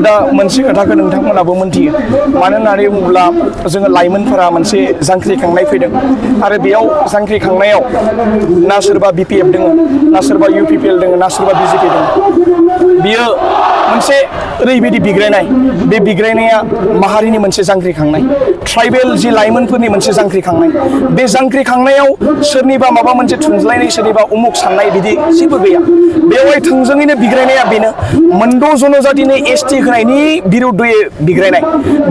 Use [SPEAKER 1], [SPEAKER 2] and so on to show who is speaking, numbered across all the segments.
[SPEAKER 1] दा मोनसे खोथाखौ नोंथांमोनाबो मोनथियो मानो होननानै बुङोब्ला जोङो लाइमोनफोरा मोनसे जांख्रिखांनाय फैदों आरो बेयाव जांख्रिखांनायाव ना सोरबा BPF दङ ना सोरबा UPPL दङ ना सोरबा BJP दङ बियो मोनसे ओरैबायदि बिग्रायनाय बे बिग्रायनाया माहारिनि मोनसे जांख्रिखांनाय ट्राइबेल जि लाइमोनफोरनि मोनसे जांख्रिखांनाय बे जांख्रिखांनायाव सोरनिबा माबा मोनसे थुनज्लायनाय सोरनिबा उमुक साननाय बिदि जेबो गैया बेवहाय थोंजोङैनो बिग्रायनाया बेनो मोनद' जनजातिनि ST होनायनि बिरुद्धयै बिग्रायनाय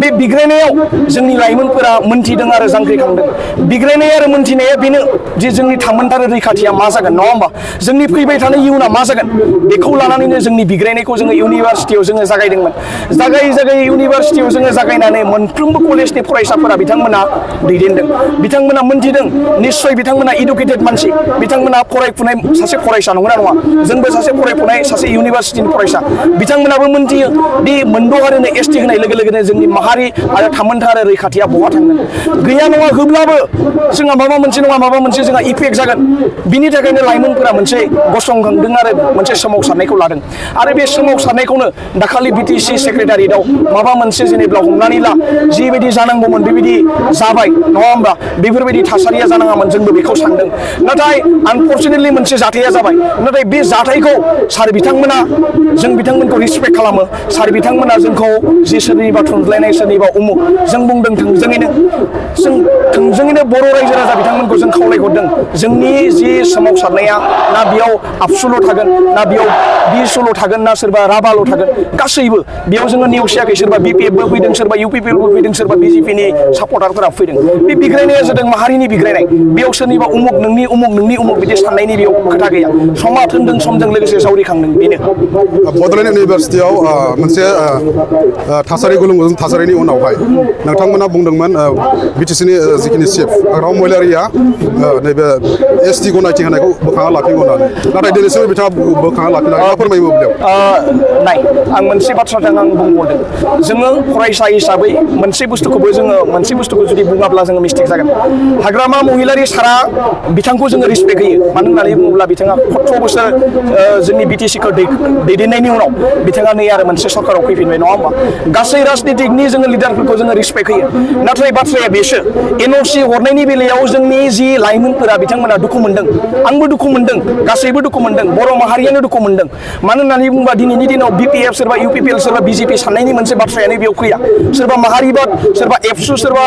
[SPEAKER 1] बे बिग्रायनायाव जोंनि लाइमोनफोरा मोनथिदों आरो जांख्रिखांदों बिग्रायनाय आरो मोनथिनाया बेनो जे जोंनि थामोनथार रैखाथिया मा जागोन नङा होमबा जोंनि फैबाय थानाय इयुना मा जागोन बेखौ लानानैनो जोंनि बिग्रायनायखौ जोङो इउनिभारसिटियाव जोङो जागायदोंमोन जागायै इउनिभारसिटियाव जोङो जागायनानै मोनफ्रोमबो कलेजनि फरायसाफोरा बिथांमोना दैदेनदों बिथांमोना मोनथिदों निश्चय बिथांमोना इडुकेटेड मानसि बिथांमोना फरायफुनाय सासे फरायसा नंगौना नङा जोंबो सासे फरायफुनाय सासे इउनिभारसिटिनि फरायसा बिथांमोनाबो मोनथियो दि मोनद' हारिनो ST होनाय लोगो लोगोनो जोंनि माहारि आरो थामोनथा आरो रैखाथिया बहा थांगोन गैया नङा होब्लाबो जोंहा माबा मोनसे नङा माबा मोनसे जोंहा इफेक्ट जागोन बिनि थाखायनो लाइमोनफोरा मोनसे गसंखांदों आरो मोनसे सोमावसारनायखौ लादों आरो बे सोमावसारनायखौनो दाखालि BTC सेक्रेटारियेटआव माबा मोनसे जेनेबा हमनानै ला जिबायदि जानांगौमोन बेबायदि जाबाय नङा होमबा बेफोरबायदि थासारिया जानाङामोन जोंबो बेखौ सानदों नाथाय आनफर्चुनेटलि मोनसे जाथाया जाबाय नाथाय बे जाथायखौ सार बिथांमोना जों बिथांमोनखौ रिसपेक्ट खालामो सार बिथांमोना जोंखौ जि सोरनिबा थुनज्लायनाय सोरनिबा उमुक जों बुंदों थोंजोङैनो बर' रायजो राजा बिथांमोनखौ जों खावलायहरदों जोंनि जि सोमावसारनाया ना बेयाव आबसुल' थागोन ना बेयाव बिसल' थागोन ना सोरबा राभाल' थागोन गासैबो बेयाव जोङो नेवसियाखै सोरबा BPFबो फैदों सोरबा UPPLबो फैदों सोरबा BJPनि सापर्टारफोरा फैदों बे बिग्रायनाया जादों माहारिनि बिग्रायनाय बेयाव सोरनिबा उमुक नोंनि उमुक बिदि साननायनि बेयाव खोथा गैया समा थोनदों समजों लोगोसे जावरिखांदों बेनो
[SPEAKER 2] बड'लेण्ड इउनिभारसिटियाव मोनसे थासारि गुलुं थासारिनि उनावहाय नोंथांमोना बुंदोंमोन BTCनि जिखिनि चिफ राव महिलारिया नैबे ST गनायथि होनायखौ बोखांना लाफिनगौ होननानै नाथाय दिनैसिम बिथाङा बोखांना लाफिनाय फोरमायो बेयाव
[SPEAKER 1] नाय आं मोनसे बाथ्राजों आं बुंहरदों जोङो फरायसा हिसाबै मोनसे बुस्थुखौ जुदि बुङाब्ला जोङो मिस्टेक जागोन हाग्रामा महिलारि सारा बिथांखौ जोङो रिसपेक्ट होयो मानो होननानै बुङोब्ला बिथाङा 17 बोसोर जोंनि BTCखौ दैदेननायनि उनाव बिथाङा नै आरो मोनसे सरकाराव फैफिनबाय नङा होमबा गासै राजनितिकनि जोङो लिडारफोरखौ जोङो रिसपेक्ट होयो नाथाय बाथ्राया बेसो NOC हरनायनि बेलायाव जोंनि जि लाइमोनफोरा बिथांमोना दुखु मोनदों आंबो दुखु मोनदों गासैबो दुखु मोनदों बर' माहारियानो दुखु मोनदों मानो होननानै बुङोबा दिनैनि दिनाव BPF सोरबा UPPL सोरबा BJP साननायनि मोनसे बाथ्रायानो बेयाव फैया सोरबा माहारिबाद सोरबा एबसु सोरबा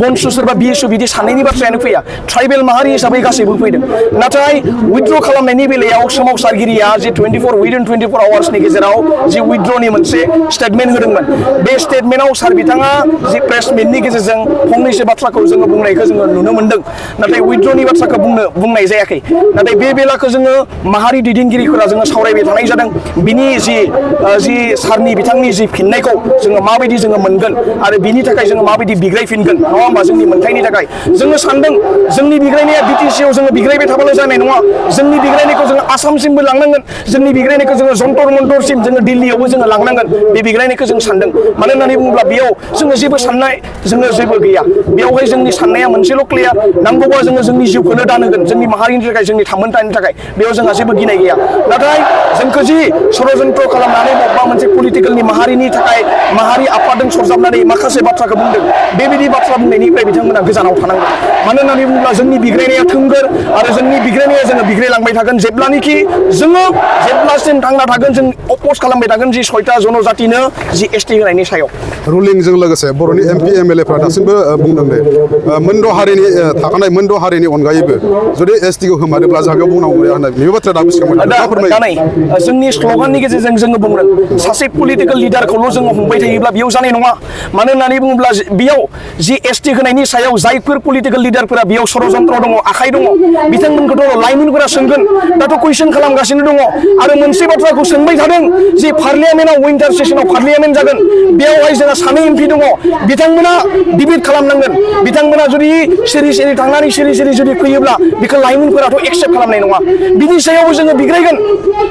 [SPEAKER 1] बनसु सोरबा BSU बिदि साननायनि बाथ्रायानो फैया ट्राइबेल माहारि हिसाबै गासैबो फैदों नाथाय उइथड्र खालामनायनि बेलायाव सोमावसारगिरिया जे 24 आवार्सनि गेजेराव जि उइथड्रनि मोनसे स्टेटमेन्ट होदोंमोन बे स्टेटमेन्टआव सार बिथाङा जि प्रेस मिटनि गेजेरजों फंनैसो बाथ्राखौ जोङो बुंनायखौ जोङो नुनो मोनदों नाथाय उइथड्रनि बाथ्राखौ बुंनाय जायाखै नाथाय बे बेलाखौ जोङो माहारि दैदेनगिरिफोरा जोङो सावरायबाय थानाय जादों बिनि जि सारनि बिथांनि जि फिननायखौ जोङो माबायदि जोङो मोनगोन आरो बिनि थाखाय जोङो माबायदि बिग्रायफिनगोन नङा होमबा जोंनि मोनथायनि थाखाय जोङो सानदों जोंनि बिग्रायनाया BTCआव जोङो बिग्रायबाय थाबाल' जानाय नङा जोंनि बिग्रायनायखौ जोङो आसामसिमबो लांनांगोन जोंनि बिग्रायनायखौ जोङो जन्तर मन्तरसिम जोङो दिल्लीयावबो जोङो लांनांगोन बे बिग्रायनायखौ जों सानदों मानो होननानै बुङोब्ला बेयाव जोङो जेबो साननाय जोङो जेबो गैया बेयावहाय जोंनि साननाया मोनसेल' क्लियार नांगौबा जोङो जोंनि जिउखौनो दान होगोन जोंनि माहारिनि थाखाय जोंनि थामोनथानि थाखाय बेयाव जोंहा जेबो गिनाय गैया नाथाय जोंखौ जि षड़यन्त्र खालामनानै बबेबा मोनसे पलिटिकेलनि माहारिनि थाखाय माहारि आफादजों सरजाबनानै माखासे बाथ्राखौ बुंदों बेबायदि बाथ्रा बुंनायनिफ्राय बिथांमोना गोजानाव थानांगौ मानो होननानै बुङोब्ला जोंनि बिग्रायनाया थोंगोर आरो जोंनि बिग्रायनाया जोङो बिग्रायलांबाय थागोन जेब्लानोखि जोङो जेब्लासिम थांना थागोन जों अपोज खालामबाय थागोन जि 6टा जनजातिनो जि ST होनायनि सायाव
[SPEAKER 2] रुलिंजों लोगोसे बर'नि MP MLAफ्रा दासिमबो बुंदों दे मोनद' हारिनि थाखानाय मोनद' हारिनि अनगायैबो जुदि STखौ होमारोब्ला जागायाव बुंनांगौ गैया होननाय बे बाथ्राया दाबो सिगां जोंनि स्ल'गाननि गेजेरजों जोङो बुंदों सासे पलिटिकेल लिडारखौल' जोङो हमबाय थायोब्ला बेयाव जानाय नङा मानो होननानै बुङोब्ला बेयाव जि ST होनायनि सायाव जायफोर पलिटिकेल लिडारफोरा बेयाव षड़यन्त्र दङ आखाइ दङ बिथांमोनखौथ' लाइमोनफोरा सोंगोन दाथ' कुइसन खालामगासिनो दङ आरो मोनसे बाथ्राखौ सोंबाय थादों जे पार्लियामेन्टआव विन्टार सेसनाव पार्लियामेन्ट जागोन बेयावहाय जोंहा 2 MP दङ बिथांमोना डिबेट खालामनांगोन बिथांमोना जुदि सिरि थांनानै सिरि जुदि फैयोब्ला बेखौ लाइमोनफोराथ' एक्सेप्ट खालामनाय नङा बिनि सायावबो जोङो बिग्रायगोन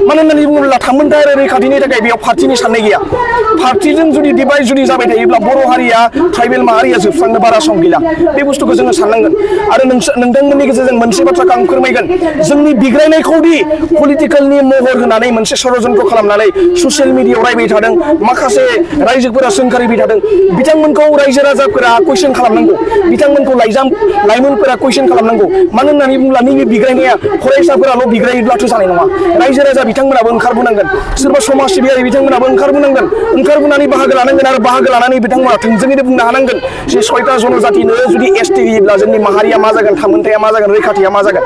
[SPEAKER 2] मानो होननानै बुङोब्ला थामोनथा आरो रैखाथिनि थाखाय बेयाव पार्टिनि साननाय गैया पार्टिजों जुदि डिभाइड जुदि जाबाय थायोब्ला बर' हारिया ट्राइबेल माहारिया जोबस्रांनो बारा सम गैला बे बुस्थुखौ जोङो साननांगोन
[SPEAKER 1] आरो नोंथांमोननि गेजेरजों मोनसे बाथ्राखौ आं फोरमायगोन जोंनि बिग्रायनायखौ दि पलिटिकेलनि महर होनानै मोनसे षड़यन्त्र खालामनानै ससियेल मिडियायाव रायबाय थादों माखासे रायजोफोरा सोंखारिबाय थादों बिथांमोनखौ रायजो राजाफोरा कुइसन खालामनांगौ बिथांमोनखौ लाइमोनफोरा कुइसन खालामनांगौ मानो होननानै बुङोब्ला नैबे बिग्रायनाया फरायसाफोराल' बिग्रायोब्लाथ' जानाय नङा रायजो राजा बिथांमोनाबो ओंखारबोनांगोन सोरबा समाज सिबियारि बिथांमोनाबो ओंखारबोनांगोन ओंखारबोनानै बाहागो लानांगोन आरो बाहागो लानानै बिथांमोना थोंजोङैनो बुंनो हानांगोन जे 6टा जनजातिनो जुदि एसटि होयोब्ला जोंनि माहारिया मा जागोन थामोनथाया मा जागोन रैखाथिया मा जागोन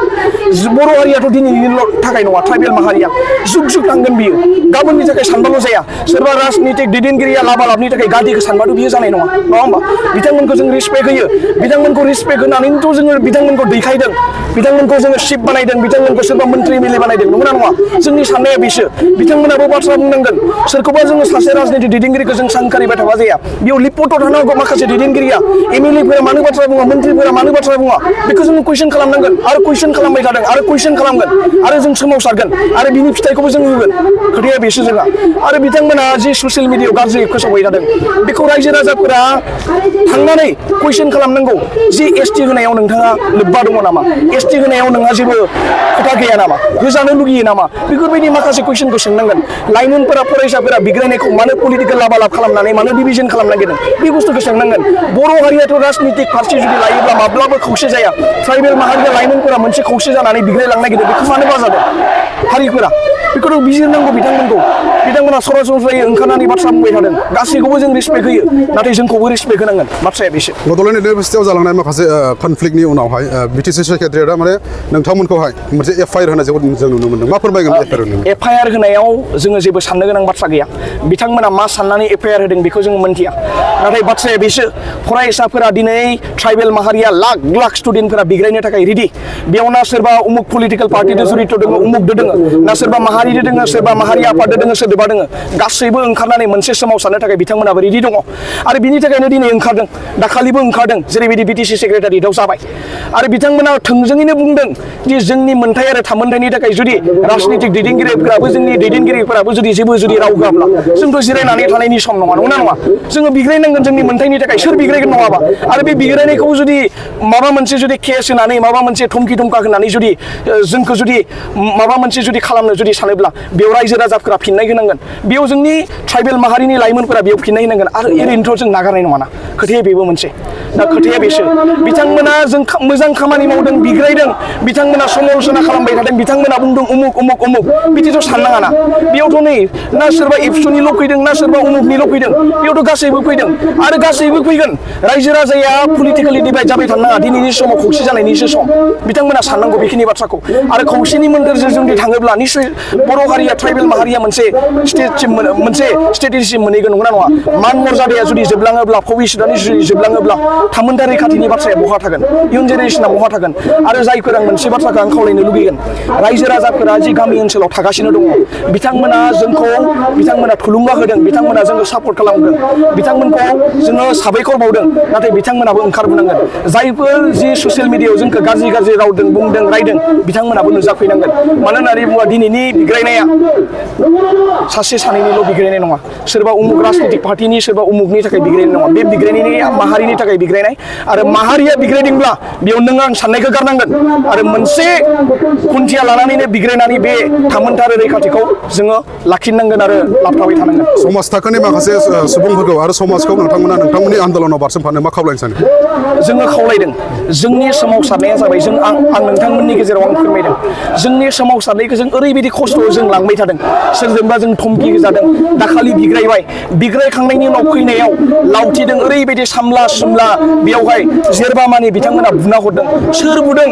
[SPEAKER 1] बर' हारियाथ' दिनैनिल' थाखाय नङा ट्राइबेल माहारिया जुग जुग थांगोन बियो गाबोननि थाखाय सानबाल' जाया सोरबा राजनितिक दैदेनगिरिया लाबालाबनि थाखाय गादिखौ सानबाथ' बियो जानाय नङा नङा होमबा बिथांमोनखौ जों रिसपेक्ट होयो बिथांमोनखौ रिसपेक्ट होनानैथ' जोङो बिथांमोनखौ दैखायदों बिथांमोनखौ जोङो शिप बानायदों बिथांमोनखौ सोरबा मन्त्रि एमएलए बानायदों नंगौना नङा जोंनि साननाया बेसो बिथांमोनाबो बाथ्रा बुंनांगोन सोरखौबा जोङो सासे राजनितिक दैदेनगिरिखौ जों सांखारिबाय थाबा जाया बेयाव लिपटआव थानांगौ माखासे दैदेनगिरिया एमएलएफोरा मानो बाथ्रा बुङा मन्त्रिफोरा मानो बाथ्रा बुङा बेखौ जोङो कुइसन खालामनांगोन आरो कुइसन खालामबाय थादों आरो कुइसन खालामगोन आरो जों सोमावसारगोन आरो बिनि फिथाइखौबो जों होगोन खोथाया बेसो जोंहा आरो बिथांमोना जि ससियेल मिडियायाव गाज्रि फोसावबाय थादों बेखौ रायजो राजाफोरा थांनानै कुइसन खालामनांगौ जि एसटि होनायाव नोंथाङा लोब्बा दङ नामा एसटि होनायाव नोंहा जेबो खोथा गैया नामा होजानो लुगैयो नामा बेफोरबायदि माखासे कुइसनखौ सोंनांगोन लाइमोनफोरा फरायसाफोरा बिग्रायनायखौ मानो पलिटिकेल लाबालाब खालामनानै मानो डिभिजन खालामनो नागिरदों बे बुस्थुखौ सोंनांगोन बर' हारियाथ' राजनितिक फारसे जुदि लायोब्ला माब्लाबो खौसे जाया ट्राइबेल माहारिया लाइमोनफोरा मोनसे खौसे जानानै बिग्रायलांनो नागिरदों बेखौ मानो बाजादों हारिफोरा बेखौथ' बिजिरनांगौ बिथांमोना सरासनस्रायै ओंखारनानै बाथ्रा बुंबाय थादों गासैखौबो जों रिसपेक्ट होयो नाथाय जोंखौबो रिसपेक्ट होनांगोन बाथ्राया बेसो
[SPEAKER 2] बड'लेण्ड इउनिभारसिटियाव जालांनाय माखासे कनफ्लिक्टनि उनावहाय बिटिसि सेक्रेटारियेटआ माने नोंथांमोनखौहाय मोनसे एफआइआर होनायखौ जों नुनो मोनदों मा फोरमायगोन
[SPEAKER 1] एफआइआर होनायाव जोङो जेबो साननो गोनां बाथ्रा गैया बिथांमोना मा साननानै एफआइआर होदों बेखौ जों मोनथिया नाथाय बाथ्राया बेसो फरायसाफोरा दिनै ट्राइबेल माहारिया लाख लाख स्टुडेन्टफोरा बिग्रायनो थाखाय रेडि बेयाव ना सोरबा उमुक पलिटिकेल पार्टिजों जड़ित दङ उमुकदो दङ ना सोरबा माहारिजों दङ सोरबा माहारि आफादजों दङ सोरदोबा दङ गासैबो ओंखारनानै मोनसे सोमावसारनो थाखाय बिथांमोनाबो रेडि दङ आरो बिनि थाखायनो दिनै ओंखारदों दाखालिबो ओंखारदों जेरैबायदि बिटिसि सेक्रेटारियेटआव जाबाय आरो बिथांमोना थोंजोङैनो बुंदों दि जोंनि मोनथाय आरो थामोनथायनि थाखाय जुदि राजनितिक दैदेनगिरिफोराबो जोंनि दैदेनगिरिफोराबो जुदि राव होआब्ला जोंथ' जिरायनानै थानायनि सम नङा नङा जोङो बिग्रायनांगोन जोंनि मोनथायनि थाखाय सोर बिग्रायगोन नङाबा आरो बे बिग्रायनायखौ जुदि माबा मोनसे जुदि केस होनानै माबा मोनसे धमखि धमका होनानै जुदि जोंखौ जुदि माबा मोनसे जुदि खालामनो जुदि सानोब्ला बेयाव रायजो राजाफोरा फिननाय होनांगोन बेयाव जोंनि ट्राइबेल माहारिनि लाइमोनफोरा बेयाव फिननाय होनांगोन आरो ओरैनोथ' जों नागारनाय नङाना खोथाया बेबो मोनसे दा खोथाया बेसो बिथांमोना जों मोजां खामानि मावदों बिग्रायदों बिथांमोना समालोचना खालामबाय थादों बिथांमोना बुंदों उमुक बिदिथ' साननाङाना बेयावथ' नै ना सोरबा एबसुनिल' फैदों ना सोरबा उमुकनिल' फैदों बेयावथ' गासैबो फैदों आरो गासैबो फैगोन रायजो राजाया पलिटिकेलि डिभाइड जाबाय थानाङा दिनैनि समाव खौसे जानायनिसो सम बिथांमोना साननांगौ बेखिनि बाथ्राखौ आरो खौसेनि मोन्थोरजों जुदि थाङोब्ला निश्चय बर' हारिया ट्राइबेल माहारिया मोनसे स्टेटसिम मोनहैगोन नंगौना नङा मान मर्यादाया जुदि जोबलाङोब्ला भबिष्यतआनो जुदि जोबलाङोब्ला थामोनथा रैखाथिनि बाथ्राया बहा थागोन इयुन जेनेरेसना बहा थागोन आरो जायफोर आं मोनसे बाथ्राखौ आं खावलायनो लुगैगोन रायजो राजाफोरा जि गामि ओनसोलाव थागासिनो दङ बिथांमोना थुलुंगा होदों बिथांमोना जोंखौ सापर्ट खालामगोन बिथांमोनखौ जोङो साबायखर बावदों नाथाय बिथांमोनाबो ओंखारबोनांगोन जायफोर जि ससियेल मिडियायाव जोंखौ गाज्रि रावदों बुंदों रायदों बिथांमोनाबो नुजाफैनांगोन मानो होननानै बुङोबा दिनैनि बिग्रायनाया सासे सानैनिल' बिग्रायनाय नङा सोरबा उमुक राजनितिक पार्टिनि सोरबा उमुकनि थाखाय बिग्रायनाय नङा बे बिग्रायनायनि माहारिनि थाखाय बिग्रायनाय आरो माहारिया बिग्रायदोंब्ला बेयाव नों आं साननायखौ गारनांगोन आरो मोनसे खुन्थिया लानानैनो बिग्रायनानै बे थामोनथा रैखाथिखौ जोङो लाखिनांगोन आरो लाबथाबाय थानांगोन
[SPEAKER 2] समाज थाखोनि माखासे सुबुंफोरखौ आरो समाजखौ नोंथांमोननि आन्दोलनाव बारसोमफानो मा खावलायनो सानो
[SPEAKER 1] जोङो खावलायदों जोंनि सोमावसारनाया जाबाय आं नोंथांमोननि गेजेराव आं फोरमायदों जोंनि सोमावसारनायखौ जों ओरैबायदि खस्थ'आव जों लांबाय थादों सोरजोंबा जों धमखि जादों दाखालि बिग्रायखांनायनि उनाव फैनायाव लावथिदों ओरैबायदि सामला सुमला बेयावहाय जेरबा मानि बिथांमोना बुना हरदों सोर बुदों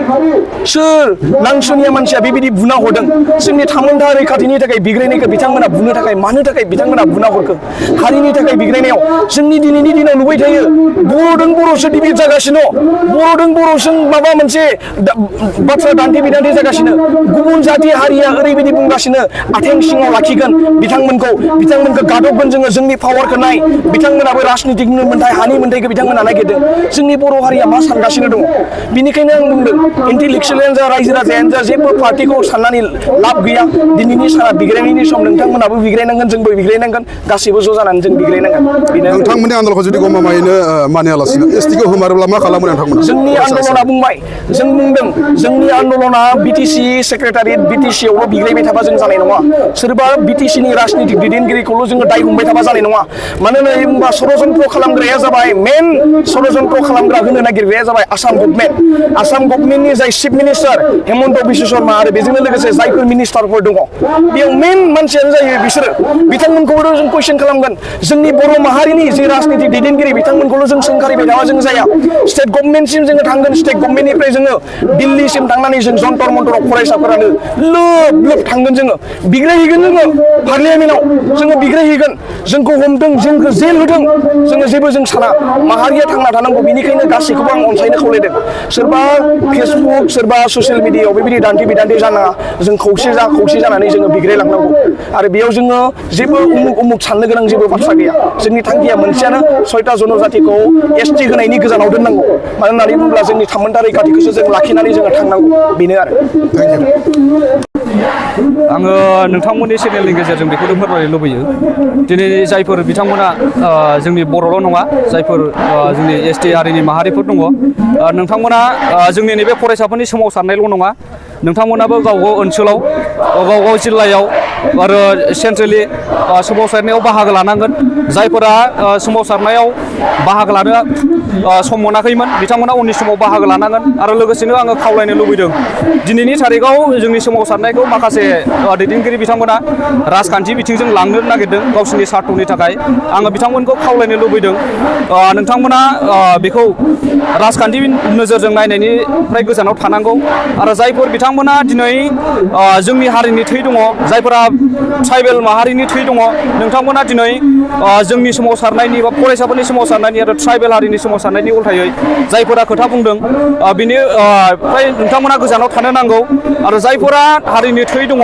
[SPEAKER 1] सोर नांसनिया मानसिया बेबायदि बुना हरदों जोंनि थामोनथा रैखाथिनि थाखाय बिग्रायनायखौ बिथांमोना बुनो थाखाय मानो थाखाय बिथांमोना बुना हरखो हारिनि थाखाय बिग्रायनायाव जोंनि दिनैनि दिनाव नुबाय थायो बर'जों बर'सो डिबेट जागासिनो बर'जों बर'जों माबा मोनसे बाथ्रा दान्थे बिदान्थे जागासिनो गुबुन जाथि हारिया ओरैबायदि बुंगासिनो आथें सिङाव लाखिगोन बिथांमोनखौ गादबगोन जोङो जोंनि पावारखौ बिथांमोनाबो राजनितिक मोन्थाय हानि मोन्थायखौ बिथांमोना नागिरदों जोंनि बर' हारिया मा सानगासिनो दङ बिनिखायनो आं बुंदों इन्टेलेक्सुवेलानो जा रायजो राजायानो जा जेबो पार्टिखौ साननानै लाब गैया दिनैनि सारा बिग्रायनायनि सम नोंथांमोनाबो बिग्रायनांगोन जोंबो बिग्रायनांगोन गासैबो ज' जानानै जों बिग्रायनांगोन बेनो
[SPEAKER 2] नोंथांमोननि आन्दोलनखौ जुदि गमामायैनो मानियालासिनो एसटिखौ होमारोब्ला मा खालामो नोंथांमोना
[SPEAKER 1] जोंनि आन्दोलना बुंबाय जों बुंदों जोंनि आन्दोलना बिटिसि सेक्रेटारियेट बिटिसियावल' बिग्रायबाय थाबा जों जानाय नङा सोरबा बिटिसिनि राजनितिक दैदेनगिरिखौल' जोङो दाय हमबाय थाबा जानाय नङा मानो होननानै बुङोबा षड़यन्त्र खालामग्राया जाबाय मेन षड़यन्त्र खालामग्रा होनो नागिरग्राया जाबाय आसाम गभर्नमेन्टनि जाय चिफ मिनिस्टार हेमन्त बिश्व शर्मा आरो बेजोंनो लोगोसे जायफोर मिनिस्टारफोर दङ बेयाव मेन मानसियानो जायो बिसोरो बिथांमोनखौबो जों कुइसन खालामगोन जोंनि बर' माहारिनि जे राजनितिक दैदेनगिरि बिथांमोनखौल' जों सोंखारिबाय थाबा जों जाया स्टेट गभर्नमेन्टसिम जोङो थांगोन स्टेट गभर्नमेन्टनिफ्राय जोङो दिल्लीसिम थांनानै जों जन्तर मन्तराव फरायसाफोरानो लोब थांगोन जोङो बिग्रायहैगोन जोङो पार्लियामेन्टआव जोङो बिग्रायहैगोन जोंखौ हमदों जोंखौ जेल होदों जोङो जेबो जों साना माहारिया थांना थानांगौ बेनिखायनो गासैखौबो आं अनसायनो खावलायदों सोरबा फेसबुक सोरबा ससियेल मिडियायाव बेबायदि दान्थे बिदान्थे जानाङा जों खौसे जानानै जोङो बिग्रायलांनांगौ आरो बेयाव जोङो जेबो उमुक साननो गोनां जेबो बाथ्रा गैया जोंनि थांखिया मोनसेयानो 6टा जनजातिखौ एसटि होनायनि गोजानाव दोननांगौ मानो होननानै बुङोब्ला जोंनि थामोनथा रैखाथिखौसो जों लाखिनानै जोङो थांनांगौ बेनो आरो
[SPEAKER 3] आङो नोंथांमोननि चेनेलनि गेजेरजों बेखौनो फोरमायनो लुबैयो दिनै जायफोर बिथांमोना जोंनि बर'ल' नङा जायफोर जोंनि एसटि हारिनि माहारिफोर दङ नोंथांमोना जोंनि नैबे फरायसाफोरनि सोमावसारनायल' नङा नोंथांमोनाबो गाव गाव ओनसोलाव गाव गाव जिल्लायाव आरो सेन्ट्रेलि सोमावसारनायाव बाहागो लानांगोन जायफोरा सोमावसारनायाव बाहागो लानो सम मोनाखैमोन बिथांमोना उननि समाव बाहागो लानांगोन आरो लोगोसेनो आङो खावलायनो लुबैदों दिनैनि थारिखआव जोंनि सोमावसारनायखौ माखासे दैदेनगिरि बिथांमोना राजखान्थि बिथिंजों लांनो नागिरदों गावसोरनि सार्थनि थाखाय आङो बिथांमोनखौ खावलायनो लुबैदों नोंथांमोना बेखौ राजखान्थि नोजोरजों नायनायनिफ्राय गोजानाव थानांगौ आरो जायफोर बिथांमोना दिनै जोंनि हारिनि थै दङ जायफोरा ट्राइबेल माहारिनि थै दङ नोंथांमोना दिनै जोंनि सोमावसारनायनि बा फरायसाफोरनि सोमावसारनायनि आरो ट्राइबेल हारिनि सोमावसारनायनि उल्थायै जायफोरा खोथा बुंदों बिनिफ्राय नोंथांमोना गोजानाव थानो नांगौ आरो जायफोरा हारिनि थै दङ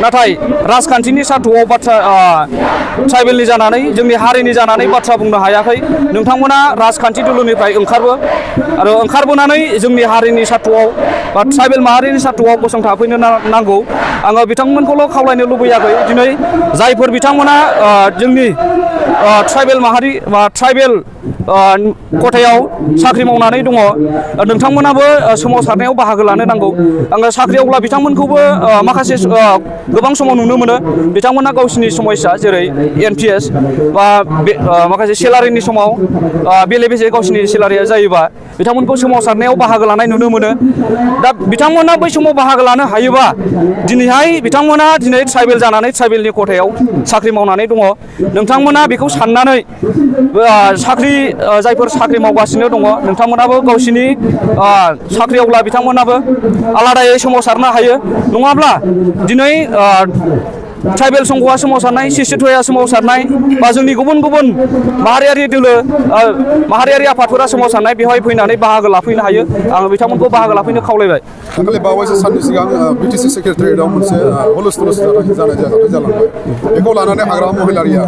[SPEAKER 3] नाथाय राजखान्थिनि सार्थ'आव बाथ्रा ट्राइबेलनि जानानै जोंनि हारिनि जानानै बाथ्रा बुंनो हायाखै नोंथांमोना राजखान्थि दोलोनिफ्राय ओंखारबोनानै जोंनि हारिनि सार्थ'आव बा ट्राइबेल माहारिनि सार्थ'आव गसंथाफैनो नांगौ आङो बिथांमोनखौल' खावलायनो लुबैयाखै दिनै जायफोर बिथांमोना जोंनि ट्राइबेल माहारि बा ट्राइबेल खथायाव साख्रि मावनानै दङ नोंथांमोनाबो सोमावसारनायाव बाहागो लानो नांगौ आङो साख्रियावब्ला बिथांमोनखौबो माखासे गोबां समाव नुनो मोनो बिथांमोना गावसिनि समस्या जेरै NPS बा माखासे सेलारिनि समाव बेले बेजे गावसिनि सेलारिया जायोबा बिथांमोनखौ सोमावसारनायाव बाहागो लानाय नुनो मोनो दा बिथांमोना बै समाव बाहागो लानो हायोबा दिनैहाय बिथांमोना दिनै ट्राइबेल जानानै ट्राइबेलनि खथायाव साख्रि मावनानै दङ नोंथांमोना बेखौ साननानै जायफोर साख्रि मावगासिनो दङ नोंथांमोनाबो गावसिनि साख्रियावब्ला बिथांमोनाबो आलादायै सोमावसारनो हायो नङाब्ला दिनै ट्राइबेल संघआ सोमावसारनाय सिसिटया सोमावसारनाय बा जोंनि गुबुन गुबुन माहारियारि दोलो माहारियारि आफादफोरा सोमावसारनाय बेवहाय फैनानै बाहागो लाफैनो हायो आङो बिथांमोनखौ बाहागो लाफैनो खावलायबाय
[SPEAKER 2] दाखालि बावैसो साननि सिगां बिटिसि सेक्रेटारियेटआव मोनसे हुलस्थुल जानाय जाथाय जालांबाय बेखौ लानानै हाग्रामा महिलारिया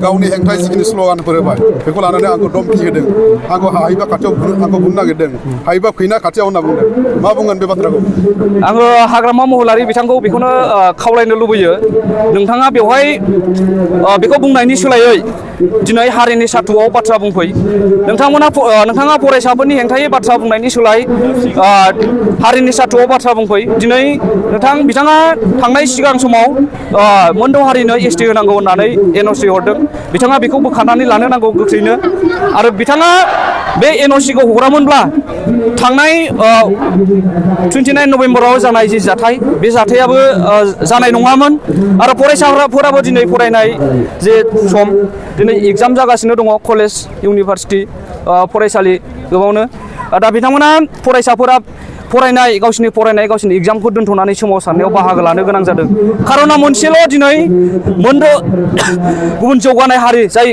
[SPEAKER 2] गावनि हेंथायै जिखिनि स्ल'गानफोर होबाय बेखौ लानानै आंखौ धमखि होदों आंखौ हायोबा खाथियाव आंखौ बुंनो नागिरदों हायोबा फैना खाथियाव होनना बुंदों मा बुंगोन बे बाथ्राखौ
[SPEAKER 3] आङो हाग्रामा महिलारि बिथांखौ बेखौनो खावलायनो लुबैयो नोंथाङा बेवहाय बेखौ बुंनायनि सोलायै दिनै हारिनि सार्थ'आव बाथ्रा बुंफै नोंथाङा फरायसाफोरनि हेंथायै बाथ्रा बुंनायनि सोलाय हारिनि सार्थ'आव बाथ्रा बुंफै दिनै बिथाङा थांनाय सिगां समाव मोनद' हारिनो एसटि होनांगौ होननानै NOC हरदों बिथाङा बेखौ बोखारनानै लानो नांगौ गोख्रैनो आरो बिथाङा बे NOCखौ हरामोनब्ला थांनाय 29 नभेम्बराव जानाय जि जाथाय बे जाथायाबो जानाय नङामोन आरो फरायसाफोराबो दिनै फरायनाय जे सम दिनै एग्जाम जागासिनो दङ कलेज इउनिभारसिटि फरायसालि गोबावनो दा बिथांमोना फरायसाफोरा गावसिनि एग्जामखौ दोनथ'नानै सोमावसारनायाव बाहागो लानो गोनां जादों खार'ना मोनसेल' दिनै गुबुन जौगानाय हारि जाय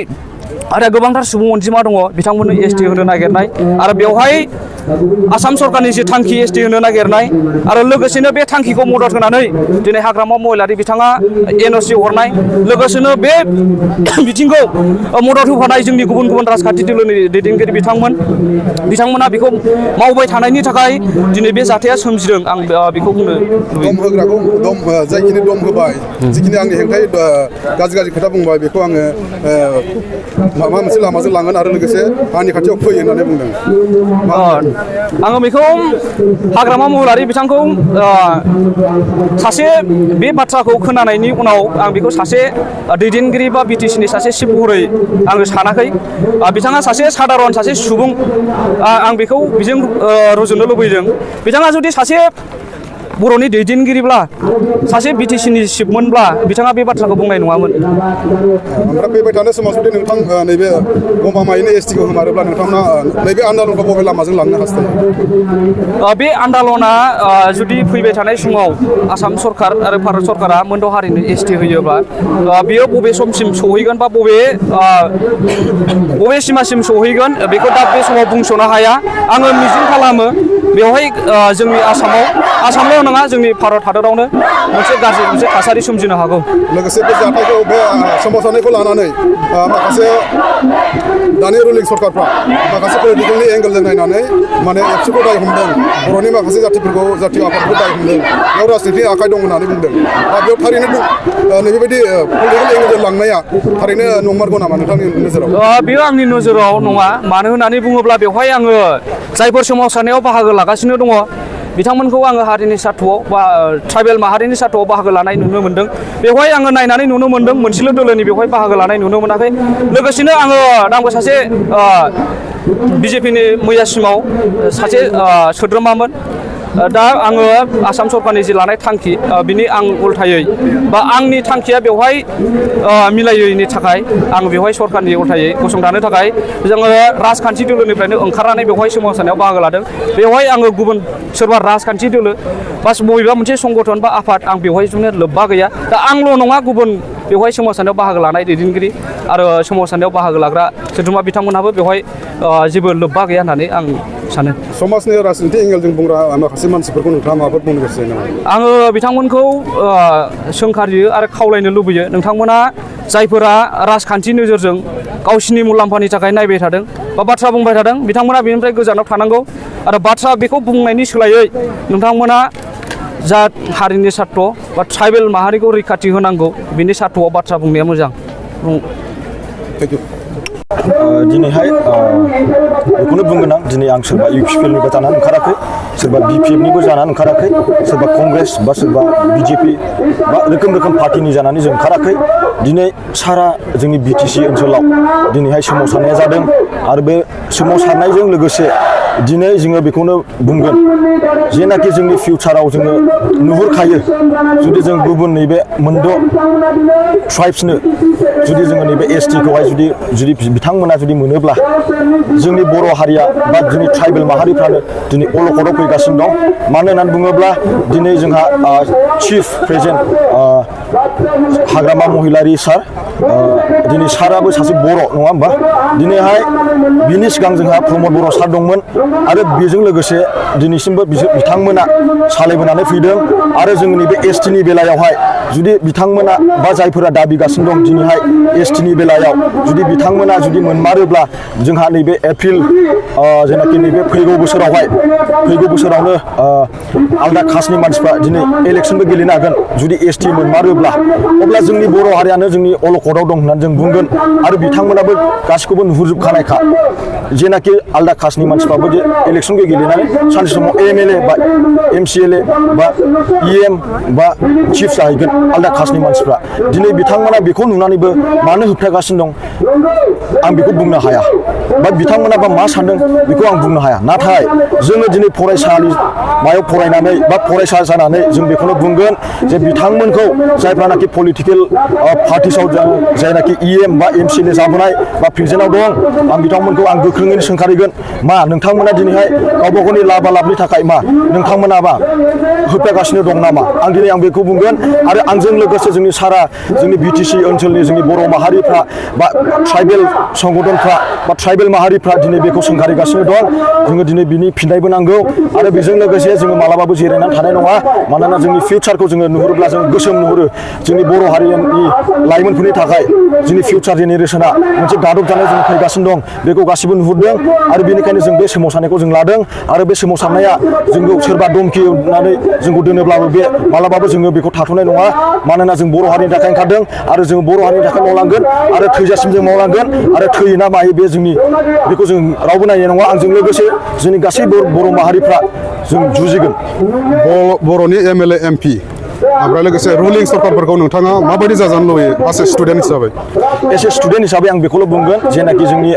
[SPEAKER 3] आरो गोबांथार सुबुं अनजिमा दङ बिथांमोननो एसटि होनो नागिरनाय आरो बेवहाय आसाम सरकारनि जि थांखि एसटि होनो नागिरनाय आरो लोगोसेनो बे थांखिखौ मदद होनानै दिनै हाग्रामा महिलारि बिथाङा एनअसि हरनाय लोगोसेनो बे बिथिंखौ मदद होफानाय जोंनि गुबुन गुबुन राजखान्थि दोलोनि दैदेनगिरि बिथांमोना बेखौ मावबाय थानायनि थाखाय दिनै बे जाथाया सोमजिदों आं बेखौ बुंनो
[SPEAKER 2] दम होग्राखौ जायखिनि दम होबाय जिखिनि आंनि हेंथायै गाज्रि खोथा बुंबाय बेखौ आङो माबा मोनसे लामाजों लांगोन आरो लोगोसे आंनि खाथियाव फै होननानै बुंदों
[SPEAKER 3] आङो बेखौ हाग्रामा महिलारि बिथांखौ सासे बे बाथ्राखौ खोनानायनि उनाव आं बेखौ सासे दैदेनगिरि बा बिटिसिनि सासे चिफ महरै आङो सानाखै बिथाङा सासे सादारन सासे सुबुं आं बेखौ बेजों रुजुनो लुबैदों बिथाङा जुदि सासे बर'नि दैदेनगिरिब्ला सासे बिटिसिनि चिफमोनब्ला बिथाङा बे बाथ्राखौ बुंनाय नङामोन
[SPEAKER 2] ओमफ्राय फैबाय थानाय समाव जुदि नोंथां नैबे गमामायैनो एसटिखौ होमारोब्ला नोंथांमोना नैबे आन्दलनखौ बबे लामाजों लांनो हास्थायो
[SPEAKER 3] बे आन्दलना जुदि फैबाय थानाय समाव आसाम सरकार आरो भारत सरकारा मोनद' हारिनो एसटि होयोब्ला बियो बबे समसिम सहैगोन बा बबे सिमासिम सहैगोन बेखौ दा बे समाव बुंस'नो हाया आङो मिजिं खालामो बेवहाय जोंनि आसामल' नङा जोंनि भारत हादरावनो मोनसे थासारि सोमजिनो हागौ
[SPEAKER 2] लोगोसे बे जाथायखौ बे सोमावसारनायखौ लानानै माखासे दानि रुलिं सरकारफ्रा माखासे पलिटिकेलनि एंगेलजों नायनानै माने एबसुखौ दाय हमदों बर'नि माखासे जाथि आफादखौ दाय हमदों बेयाव राजनितिक आखाइ दं होननानै बुंदों बेयाव थारैनो नैबेबायदि पलिटिकेल एंगेलजों लांनाया थारैनो नंमारगौ नामा नोंथांनि नोजोराव
[SPEAKER 3] बेयो आंनि नोजोराव नङा मानो होननानै बुङोब्ला बेवहाय आङो जायफोर सोमावसारनायाव बाहागो लागासिनो दङ बिथांमोनखौ आङो हारिनि सार्थ'आव बा ट्राइबेल माहारिनि सार्थ'आव बाहागो लानाय नुनो मोन्दों बेवहाय आङो नायनानै नुनो मोन्दों मोनसेल' दोलोनि बेवहाय बाहागो लानाय नुनो मोनाखै लोगोसेनो आंबो सासे बिजेपिनि मैयासिमाव सासे सोद्रोमामोन दा आङो आसाम सरकारनि जि लानाय थांखि बिनि आं उल्थायै बा आंनि थांखिया बेवहाय मिलायैनि थाखाय आं बेवहाय सरकारनि उल्थायै गसंथानो थाखाय जोङो राजखान्थि दोलोनिफ्रायनो ओंखारनानै बेवहाय सोमावसारनायाव बाहागो लादों बेवहाय आङो गुबुन सोरबा राजखान्थि दोलो बा बबेबा मोनसे संगठन बा आफाद आं बेवहाय जोंनो लोब्बा गैया दा आंल' नङा गुबुन बेवहाय सोमावसारनायाव बाहागो लानाय दैदेनगिरि आरो सोमावसारनायाव बाहागो लाग्रा सोद्रोमा बिथांमोनहाबो बेवहाय जेबो लोब्बा गैया होननानै आं सानो
[SPEAKER 2] समाजनि राजनिति एंगेलजों बुंग्रा माखासे मानसिफोरखौ नोंथाङा माबाफोर बुंनो गोसो जायो नामा
[SPEAKER 3] आङो बिथांमोनखौ सोंखारियो आरो खावलायनो लुबैयो नोंथांमोना जायफोरा राजखान्थि नोजोरजों गावसिनि मुलाम्फानि थाखाय नायबाय थादों बा बाथ्रा बुंबाय थादों बिथांमोना बेनिफ्राय गोजानाव थानांगौ आरो बाथ्रा बेखौ बुंनायनि सोलायै नोंथांमोना जा हारिनि सार्थ बा ट्राइबेल माहारिखौ रैखाथि होनांगौ बिनि सार्थ'आव बाथ्रा बुंनाया मोजां
[SPEAKER 2] थेंक इउ
[SPEAKER 4] दिनैहाय बेखौनो बुंगोन आं दिनै आं सोरबा इउपिपिएलनिबो जानानै ओंखाराखै सोरबा बिपिएफनिबो जानानै ओंखाराखै सोरबा कंग्रेस बा सोरबा बिजेपि बा रोखोम पार्टिनि जानानै जों ओंखाराखै दिनै सारा जोंनि बिटिसि ओनसोलाव दिनैहाय सोमावसारनाया जादों आरो बे सोमावसारनायजों लोगोसे दिनै जोङो बेखौनो बुंगोन जेनाखि जोंनि फिउचाराव जोङो नुहुरखायो जुदि जों गुबुन नैबे मोनद' ट्राइब्सनो जुदि जोङो नैबे एसटिखौहाय जुदि बिथांमोना जुदि मोनोब्ला जोंनि बर' हारिया बा जोंनि ट्राइबेल माहारिफ्रानो दिनै अलखदाव फैगासिनो दं मानो होननानै बुङोब्ला दिनै जोंहा चिफ प्रेजेन्ट हाग्रामा महिलारि सार दिनै साराबो सासे बर' नङा होमबा दिनैहाय बिनि सिगां जोंहा प्रमद बर' सार दंमोन आरो बेजों लोगोसे दिनैसिमबो बिथांमोना सालायबोनानै फैदों आरो जोंनि बे एसटिनि बेलायावहाय जुदि बिथांमोना बा जायफोरा दाबिगासिनो दं दिनैहाय एसटिनि बेलायाव जुदि बिथांमोना जुदि मोनमारोब्ला जोंहा नैबे एप्रिल जेनाखि नैबे फैगौ बोसोरावनो आलदा कास्टनि मानसिफ्रा दिनै इलेक्सनबो गेलेनो हागोन जुदि एसटि मोनमारोब्ला अब्ला जोंनि बर' हारियानो जोंनि अलखदाव दं होननानै जों बुंगोन आरो बिथांमोनाबो गासिखौबो नुहुरजोबखानायखा जेनाखि आलदा कास्टनि मानसिफ्राबो जे इलेक्सनखौ गेलेनानै सानसे समाव एमएलए बा एमसिएलए बा इएम बा चिफ जाहैगोन आलदा कास्टनि मानसिफ्रा दिनै बिथांमोना बेखौ नुनानैबो मानो होबथागासिनो दं आं बेखौ बुंनो हाया बा बिथांमोना बा मा सानदों बेखौ आं बुंनो हाया नाथाय जोङो दिनै फरायसालिमायाव फरायनानै बा फरायसा जानानै जों बेखौनो बुंगोन जे बिथांमोनखौ जायफ्रानाखि पलिटिकेल पार्टिसाव जायनाखि इएम बा एमसिएलए जाबोनाय बा प्रेजेन्टआव दं आं बिथांमोनखौ आं गोख्रोङैनो सोंखारिगोन मा नोंथांमोना दिनैहाय गावबा गावनि लाबा लाबनि थाखाय मा नोंथांमोना मा होबथागासिनो दं नामा आं बेखौ बुंगोन आरो आंजों लोगोसे जोंनि सारा जोंनि बिटिसि ओनसोलनि जोंनि बर' माहारिफ्रा बा ट्राइबेल संगठनफ्रा बा ट्राइबेल माहारिफ्रा दिनै बेखौ सोंखारिगासिनो दं जोङो दिनै बिनि फिननायबो नांगौ आरो बेजों लोगोसे जोङो मालाबाबो जिरायनानै थानाय नङा मानोना जोंनि फिउचारखौ जोङो नुहुरोब्ला जों गोसोम नुहुरो जोंनि बर' हारिनि लाइमोनफोरनि थाखाय जोंनि फिउचार जेनेरेसना मोनसे गादब जानाय जों फैगासिनो दं बेखौ गासिबो नुहुरदों आरो बेनिखायनो जों बे सोमावसारनायखौ जों लादों आरो बे सोमावसारनाया जोंखौ सोरबा धमकि होनानै जोंखौ दोनोब्लाबो बे मालाबाबो जोङो बेखौ थाथ'नाय नङा मानोना जों बर' हारिनि थाखाय ओंखारदों आरो जों बर' हारिनि थाखाय मावलांगोन आरो थैजासिम जों मावलांगोन आरो थैयो ना मायो बे जोंनि बेखौ जों रावबो नायनाय नङा आंजों लोगोसे जोंनि गासैबो बर' माहारिफ्रा जों जुजिगोन
[SPEAKER 2] बर'नि एमएलए एमपि ओमफ्राय लोगोसे रुलिं सरकारफोरखौ नोंथाङा माबायदि जाजानो लुबैयो एस ए स्टुडेन्ट हिसाबै
[SPEAKER 4] एस ए स्टुडेन्ट हिसाबै आं बेखौल' बुंगोन जेनाखि जोंनि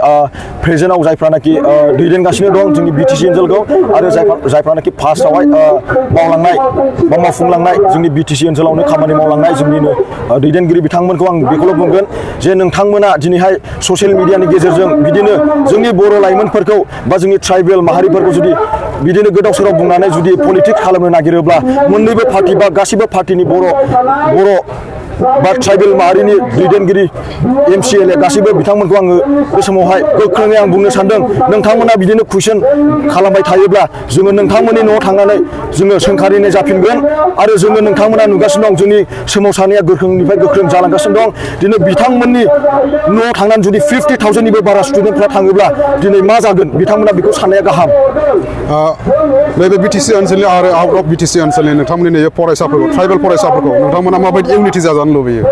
[SPEAKER 4] प्रेजेन्टआव जायफ्रानाखि दैदेनगासिनो दं जोंनि बिटिसि ओनसोलखौ आरो जायफ्रानाखि फार्स्टआवहाय मावलांनाय बा मावफुंलांनाय जोंनि बिटिसि ओनसोलावनो खामानि मावलांनाय जोंनिनो दैदेनगिरि बिथांमोनखौ आं बेखौल' बुंगोन जे नोंथांमोना दिनैहाय ससियेल मिडियानि गेजेरजों बिदिनो जोंनि बर' लाइमोनफोरखौ बा जोंनि ट्राइबेल माहारिफोरखौ जुदि बिदिनो गोदाव सोराव बुंनानै जुदि पलिटिक्स खालामनो नागिरोब्ला मोननैबो पार्टि बा गासिबो पार्टिनि बर' बा ट्राइबेल माहारिनि दैदेनगिरि MCLA गासिबो बिथांमोनखौ आङो बे समावहाय गोख्रोङै आं बुंनो सानदों नोंथांमोना बिदिनो कुइसन खालामबाय थायोब्ला जोङो नोंथांमोननि न'आव थांनानै जोङो सोंखारिनाय जाफिनगोन आरो जोङो नोंथांमोना नुगासिनो दं जोंनि सोमावसारनाया गोख्रोंनिफ्राय गोख्रों जालांगासिनो दं दिनै बिथांमोननि न'आव थांनानै जुदि 50,000निबो बारा स्टुडेन्टफ्रा थाङोब्ला दिनै मा जागोन बिथांमोना बेखौ साननाया गाहाम
[SPEAKER 2] नैबे बिटिसि ओनसोलनि आरो आउट अफ बिटिसि ओनसोलनि नोंथांमोननि नैबे फरायसाफोरखौ ट्राइबेल फरायसाफोरखौ नोंथांमोना माबायदि इउनिटि जाजानो लुबैयो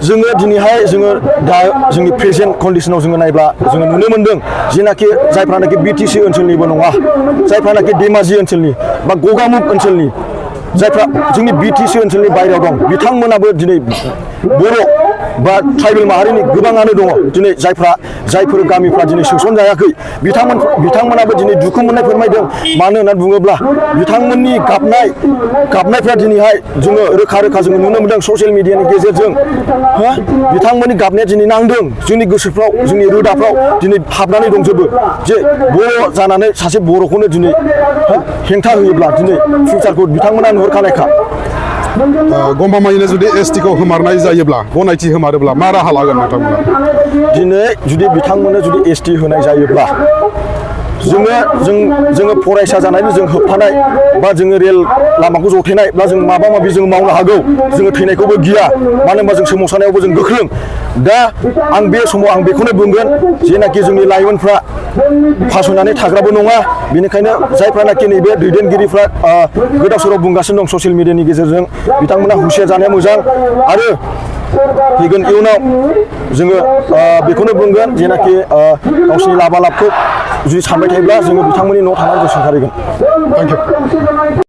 [SPEAKER 4] जोङो दिनैहाय जोङो दा जोंनि प्रेजेन्ट कन्डिसनाव जोङो नायब्ला जोङो नुनो मोनदों जेनाखि जायफ्रानाखि बिटिसि ओनसोलनिबो नङा जायफ्रानाखि धेमाजि ओनसोलनि बा गगामुग ओनसोलनि जायफ्रा जोंनि बिटिसि ओनसोलनि बायरायाव दं बिथांमोनाबो दिनै बर' बा ट्राइबेल माहारिनि गोबाङानो दङ दिनै जायफोर गामिफ्रा दिनै सोसनजायाखै बिथांमोनाबो दिनै दुखु मोननाय फोरमायदों मानो होननानै बुङोब्ला बिथांमोननि गाबनायफ्रा दिनैहाय जोङो रोखा जोङो नुनो मोनदों ससियेल मिडियानि गेजेरजों बिथांमोननि गाबनाया दिनै नांदों जोंनि गोसोफ्राव जोंनि रोदाफ्राव दिनै हाबनानै दंजोबो जे बर' जानानै सासे बर'खौनो दिनै हेंथा होयोब्ला दिनै फिउचारखौ बिथांमोना नुहुरखानायखा
[SPEAKER 2] गमामायैनो जुदि एसटिखौ होमारनाय जायोब्ला गनायथि होमारोब्ला मा राहा लागोन नोंथांमोना
[SPEAKER 4] दिनै जुदि बिथांमोननो जुदि एसटि होनाय जायोब्ला जोङो फरायसा जानायनि जों होबथानाय बा जोङो रेल लामाखौ जथेनाय बा जों माबा माबि जों मावनो हागौ जोङो थैनायखौबो गिया मानो होनबा जों सोमावसारनायावबो जों गोख्रों दा आं बे समाव आं बेखौनो बुंगोन जेनाखि जोंनि लाइमोनफ्रा फासयनानै थाग्राबो नङा बेनिखायनो जायफ्रानाखि नैबे दैदेनगिरिफ्रा गोदाव सोराव बुंगासिनो दं ससियेल मिडियानि गेजेरजों बिथांमोना हुसियार जानाया मोजां आरो फैगोन इयुनाव जोङो बेखौनो बुंगोन जेनाखि गावसिनि लाबा लाबखौ जुदि सानबाय थायोब्ला जोङो बिथांमोननि न'आव थांनानै जों सोंखारिगोन
[SPEAKER 2] थेंक इउ